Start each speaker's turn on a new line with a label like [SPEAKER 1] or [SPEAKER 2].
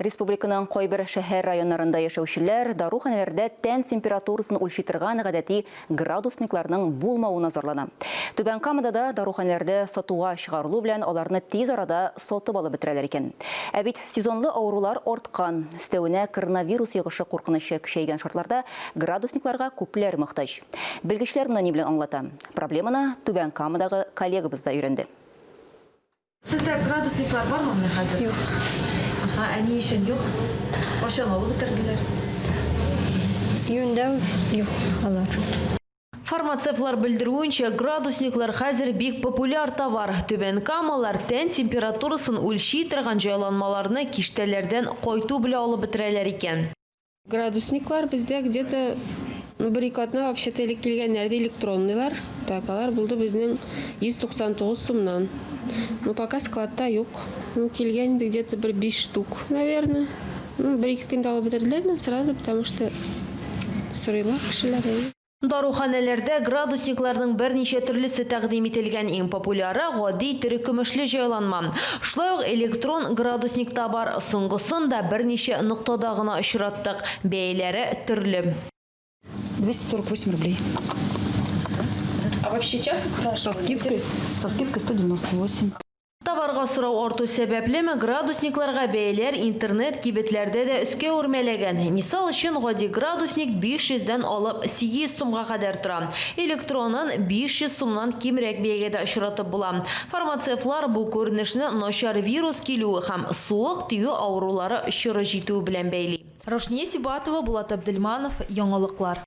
[SPEAKER 1] Республиканың кайбер шәһәр-районнарында яшәүчеләр даруханәләрдә тән температурасын үлчи торган гадәти градусникларның булмавына зарлана. Түбән Камада да даруханәләрдә сатуга чыгарылу белән аларны тиз арада сатып алып бетерәләр икән. Ә бит сезонлы авырулар арткан, өстәвенә коронавирус йогышы куркынычы көчәйгән шартларда градусникларга күпләр мохтаҗ. Белгечләр моны ни белән аңлата? Проблеманы Түбән Камадагы коллегабыз да өйрәнде.
[SPEAKER 2] Сездә градусниклар бармы менә хәзер?
[SPEAKER 3] Юк.
[SPEAKER 2] Аһа, ә ни өчен юк? Кайчан алып бетерделәр?
[SPEAKER 3] Июньдә үк юк алар.
[SPEAKER 2] Фармацевтлар белдерүенчә, градусниклар хәзер бик популяр товар. Түбән Камалар тән температурасын үлчи торган җайланмаларны киштәләрдән кайту белән алып бетерәләр икән.
[SPEAKER 4] Градусниклар бездә где-то ну, бер-ике атна вообще-то элек килгәннәр иде, электронныйлар. Так, алар булды безнең 199 сумнан. Ну, пока складта юк. Ну, килгән инде где-то бер 5 штук, наверное. Ну, бер-ике көндә алып бетерделәр, но сразу, потому что сорыйлар кешеләр.
[SPEAKER 2] Даруханәләрдә градусникларның берничә төрлесе тәкъдим ителгән. Иң популяры, гади терекөмешле җайланма. Шулай ук электрон градусник та бар. Соңгысын да берничә ноктада гына очраттык. Бәяләре төрле.
[SPEAKER 5] 248 рублей.
[SPEAKER 2] А вообще часто спрашивают?
[SPEAKER 5] Со скидкой, со скидкой 198.
[SPEAKER 2] Товарга сорау арту сәбәплеме, градусникларга бәяләр интернет кибетләрдә дә өскә үрмәләгән. Мисал өчен, гади градусник 500 дән алып 800 сумга кадәр тора. Электронын 500 сумнан кимрәк бәягә дә очратып була. Фармацевтлар бу күренешне начар вирус килүе һәм суык тию авырулары чоры җитүе белән бәйли. Раушния Сибатова, Булат Абделманов, Яңалыклар.